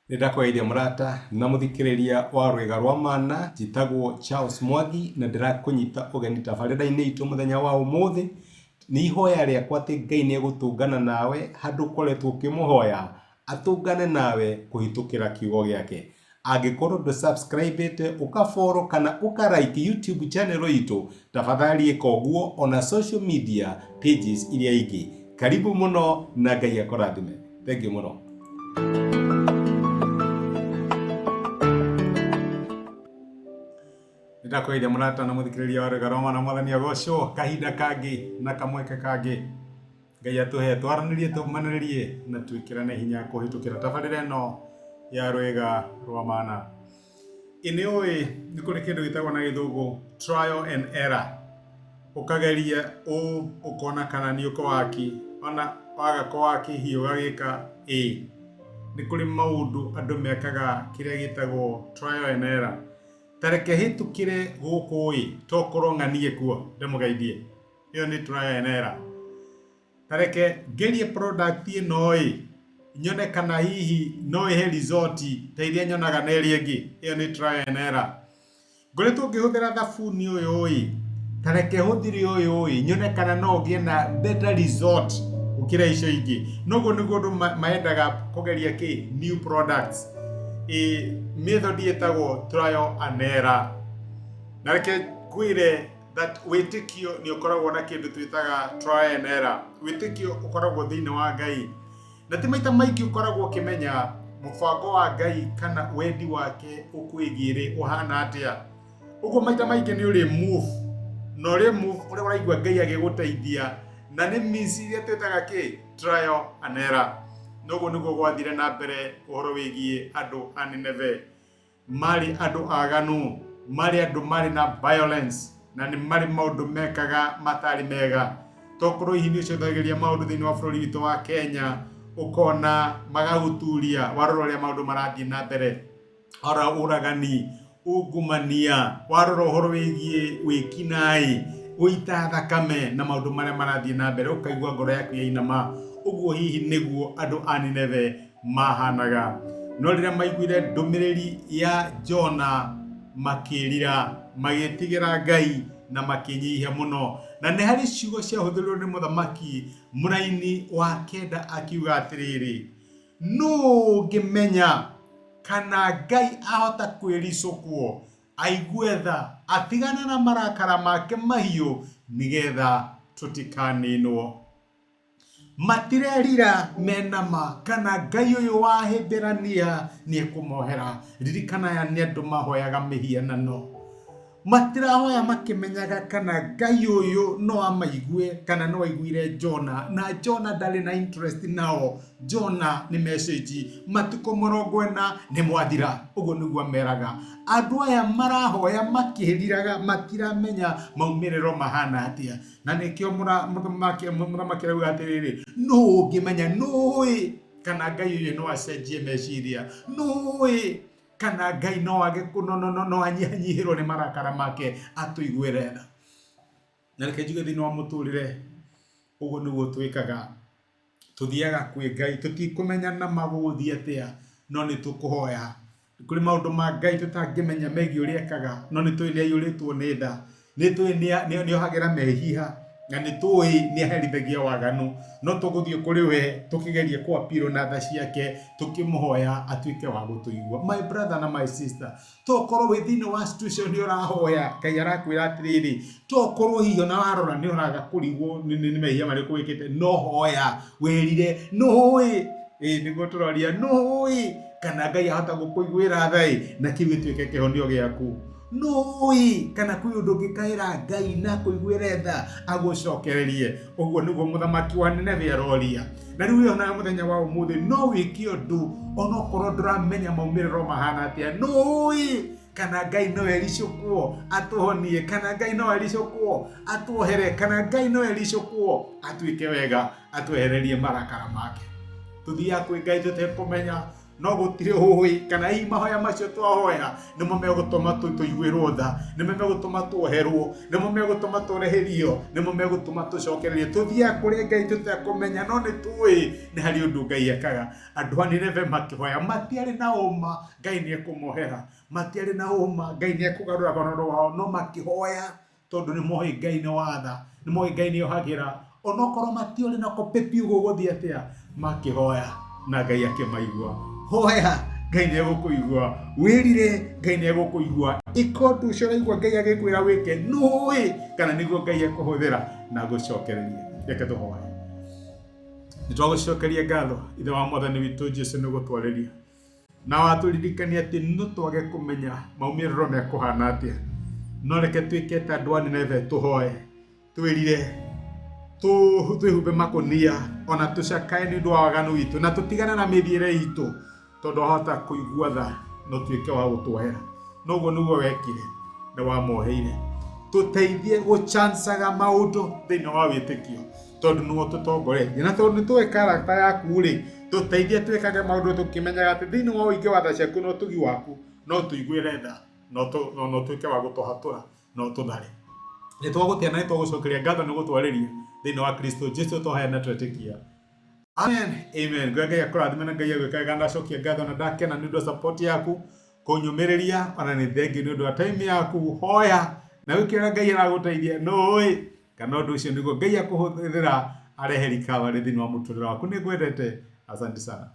Nĩ ndakũgeithia mũrata na mũthikĩrĩria wa Rwĩga rwa Mana, njĩtagwo Charles Mwangi na ndĩrakũnyita ũgeni tabarĩra-inĩ itũ mũthenya wa ũmũthĩ. Nĩ ihoya rĩakwa atĩ Ngai nĩ egũtũngana nawe handũ ũkoretwo ũkĩmũhoya, atũngane nawe kũhĩtũkĩra kiugo gĩake. Angĩkorwo ndũ subscribe ĩte, ũka follow kana ũka like YouTube channel itũ, tafadhali ĩka ũguo ona social media pages iria ingĩ. Karibu mũno na Ngai akũrathime. Thank you mũno. Nĩndakũgeithia mũrata na mũthikĩrĩria wa Rwĩga rwa Mwana Mwathani agocwo kahinda kangĩ na kamweke kangĩ Ngai atũhe twaranĩrie tũmanĩrĩrie na twĩkĩrane hinya kũhĩtũkĩra tabarĩra ĩno ya Rwĩga rwa Mana. Ĩ nĩ ũĩ nĩ kũrĩ kĩndũ gĩtagwo na gĩthũngũ trial and error. Ũkageria ũũ ũkona kana nĩ ũkũwaki, ona waga kũwaki hihi ũgagĩka ĩ. Nĩ kũrĩ maũndũ andũ mekaga kĩrĩa gĩtagwo trial and error. Ta reke hĩtũkĩre gũkũ ĩ, tokorwo ng'anie kuo ndĩmũgeithie. Ĩyo nĩ trial and error. Ta reke ngerie product ĩno ĩ, nyone kana hihi no ĩhe result ta iria nyonaga na ĩrĩa ĩngĩ. Ĩyo nĩ trial and error. Ngoretwo ngĩhũthĩra thabuni ũyũ ĩ, ta reke hũthĩre ũyũ ĩ, nyone kana no ngĩe na better result gũkĩra icio ingĩ. Noguo nĩguo andũ mendaga kũgeria kĩ? New products. Ĩ, method ĩtagwo trial and error. Na reke ngwĩre that wĩtĩkio nĩ ũkoragwo na kĩndũ twĩtaga trial and error. Wĩtĩkio ũkoragwo thĩinĩ wa Ngai. Na ti maita maingĩ ũkoragwo ũkĩmenya mũbango wa Ngai kana wendi wake ũkwĩgiĩ rĩ ũhana atĩa. Ũguo maita maingĩ nĩ ũrĩ move na ũrĩ move ũrĩa ũraigua Ngai agĩgũteithia na nĩ means iria twĩtaga kĩ? Trial and error. Na ũguo nĩguo gwathire na mbere ũhoro wĩgiĩ andũ a Nineve. Marĩ andũ aganu, marĩ andũ marĩ na violence, na nĩ marĩ maũndũ mekaga matarĩ mega. Tokorwo hihi nĩ ũcũthagĩrĩria maũndũ thĩinĩ wa bũrũri witũ wa Kenya, ũkona magagũturia warora ũrĩa maũndũ marathiĩ na mbere. Warora ũragani, ungumania, warora ũhoro wĩgiĩ wĩkinaĩ, gũita thakame na maũndũ marĩa marathiĩ na mbere, ũkaigua ngoro yaku yainama. Ũguo hihi nĩguo andũ a Nineve mahanaga. No rĩrĩa maiguire ndũmĩrĩri ya Jona makĩĩrira, magĩĩtigĩra Ngai na makĩĩnyihia mũno. Na nĩ harĩ ciugo ciahũthĩrirwo nĩ mũthamaki mũraini wa kenda akiuga atĩrĩrĩ, Nũũ ũngĩmenya kana Ngai ahota kwĩricũkwo aigue tha, atigane na marakara make mahiũ, nĩgetha tũtikaninwo? Matirerira mena ma kana Ngai ũyũ wa Ahibirania nĩ ekũmohera. Ririkana aya nĩ andũ mahoyaga mĩhianano. Matirahoya makĩmenyaga kana Ngai ũyũ no amaigue kana no aiguire Jona, na Jona ndarĩ na interest nao. Jona nĩ message, matukũ 40 nĩ mwathira. Ũguo nĩguo ameraga. Andũ aya marahoya makĩriraga matiramenya maumĩrĩro mahana atĩa. Na nĩkĩo mũthamaki arauga atĩrĩrĩ, nũ ũngĩmenya, nũĩ kana Ngai ũyũ no acenjie meciria, nũĩ kana Ngai no age no no no no anyihanyihĩrwo nĩ marakara make atũiguĩre tha. Na reke njuge thĩinĩ wa mũtũrĩre ũguo nĩguo twĩkaga. Tũthiaga kwĩ Ngai tũtikũmenya na magũgũthiĩ atĩa no nĩ tũkũhoya. Kũrĩ maũndũ ma Ngai tũtangĩmenya megiĩ ũrĩa ekaga no nĩ tũĩ nĩ aiyũrĩtwo nĩ tha, nĩ tũĩ nĩ ohagĩra mehia na nĩ tũĩ nĩ aherithagia waganu. No tũgũthiĩ kũrĩ we tũkĩgerie kũ appeal na tha ciake tũkĩmũhoya atuĩke wa gũtũigua. My brother na my sister, Tokorwo wĩ thĩinĩ wa situation ũrahoya Ngai arakwĩra atĩrĩrĩ, tokorwo hihi ona warora nĩ ũraga kũrigwo nĩ mehia marĩkũ wĩkĩte, no hoya wĩrire, nũĩ ĩ nĩguo tũroria, nũĩ kana Ngai ahota gũkũiguĩra tha ĩ na kĩu gĩtuĩke kĩhonio gĩaku. Nũĩ kana kwĩ ũndũ ũngĩkaĩra Ngai na akũiguĩre tha agũcokererie. Ũguo nĩguo mũthamaki wa Nineve aroria. Na rĩu ĩyo nayo mũthenya wa ũmũthĩ no wĩke ũndũ onokorwo ndũramenya maumĩrĩro mahana atĩa. Nũĩ kana Ngai no ericũkwo atũhonie, kana Ngai no ericũkwo atuohere, kana Ngai no ericũkwo atwĩke wega atwehererie marakara make. Tũthiaga kwĩ Ngai tũtekũmenya. No gũtirĩ ũĩ kana hihi mahoya macio twahoya nĩmo megũtũma tũiguĩrwo tha, nĩmo megũtũma tuoherwo, nĩmo megũtũma tũrĩhĩrio, nĩmo megũtũma tũcokererie. Tũthiaga kũrĩ Ngai tũtekũmenya, no nĩ tũĩ nĩ harĩ ũndũ Ngai ekaga. Andũ a Nineve makĩhoya matiarĩ na ũma Ngai nĩ ekũmohera, matiarĩ na ũma Ngai nĩ ekũgarũra rũgano rwao, no makĩhoya tondũ nĩ moĩ Ngai nĩ wa tha, nĩ moĩ Ngai nĩ ohagĩra, onokorwo matiorĩ na copy biũ gũgũthiĩ atĩa, makĩhoya na Ngai akĩmaigua. Hoya Ngai nĩ egũkũigua, wĩrire Ngai nĩ egũkũigua, ĩka ũndũ ũcio ũraigua Ngai agĩkwĩra wĩke, nũĩ kana nĩguo Ngai ekũhũthĩra na agũcokererie. Reke tũhoe. Nĩ twagũcokeria ngatho Ithe wa Mwathani witũ Jesu nĩ gũtwarĩria na watũririkania atĩ no twage kũmenya maumĩrĩro mekũhana atĩa, no reke twĩke ta andũ a Nineve, tũhoe, twĩrire, twĩhumbe makũnia ona tũcakae nĩ ũndũ wa waganu witũ na tũtigane na mĩthiĩre itũ, tondũ wahota kũigua tha na ũtuĩke wa gũtuohera. Na ũguo nĩguo wekire, nĩ wamoheire. Tũteithie gũchancaga maũndũ thĩinĩ wa wĩtĩkio, tondũ nĩwe ũtũtongoretie, na tondũ nĩ tũĩ character yaku rĩ, tũteithie twĩkage maũndũ tũkĩmenyaga atĩ thĩinĩ wa ũingĩ wa tha ciaku na ũtugi waku no ũtũiguĩre tha na ũtuĩke wa gũtũhatũra na ũtũthare. Nĩ twagũtĩa na nĩ twagũcokeria ngatho nĩ gũtwarĩria thĩinĩ wa Kristo Jesu twahoya na twetĩkia. Amen. Amen. Ngai Ngai akũrathime na Ngai agwĩka wega. Ndacokia ngatho na ndakena nĩ ũndũ wa support yaku kũnyũmĩrĩria, ona nĩ thengiũ nĩ ũndũ wa time yaku. Hoya na wĩke ũrĩa Ngai aragũteithia, no ũĩ kana ũndũ ũcio nĩguo Ngai akũhũthĩra arehe recovery thĩinĩ wa mũtũrĩre waku. Nĩ ngwendete, asante sana.